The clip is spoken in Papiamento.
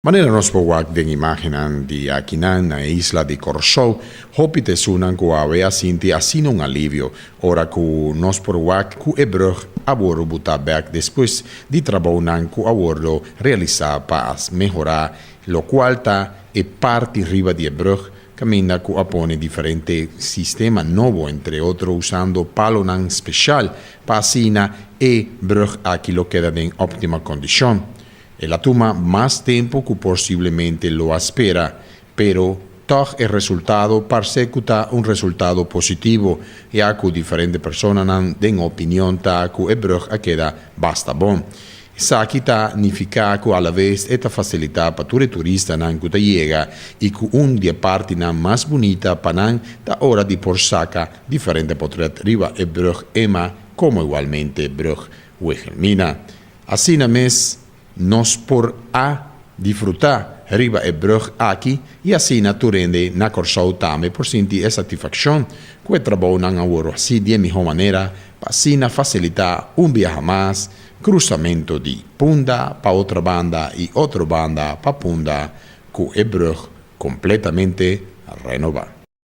Manera nos por wak den imágennan di akinan na e isla di Kòrsou, hopi ta esunnan ku awe a sinti asina un alivio ora ku nos por wak ku e brùg a wòrdu butá bèk despues di trabounan ku a wòrdu realisá pa a mehorá lokual ta e parti riba di e brùg kaminda ku a pone diferente sistema nobo entre otro usando palonan speshal pa asina e brùg aki lo keda den óptima kondishon. El a tuma mas tempu ku posiblemente lo a spera, pero tòg e resultado parse ku ta un resultado positivo, ya ku diferente personanan den opinion ta ku e brùg a keda basta bon. Esaki ta nifiká ku alaves e ta fasilitá pa tur e turistanan ku ta yega i ku un di e partinan mas bunita pa nan ta ora di por saka diferente potrèt riba e brùg Emma komo igualmente brùg Wilhelmina. Asina mes nos por a difrutá riba e brùg aki i asina tur hende na Kòrsou tambe por sinti e satisfakshon ku e trabounan a wòrdu hasí di e mihó manera pa asina fasilitá un biaha mas krusamentu di Punda pa Otrobanda i Otrobanda pa Punda ku e brùg kompletamente renobá.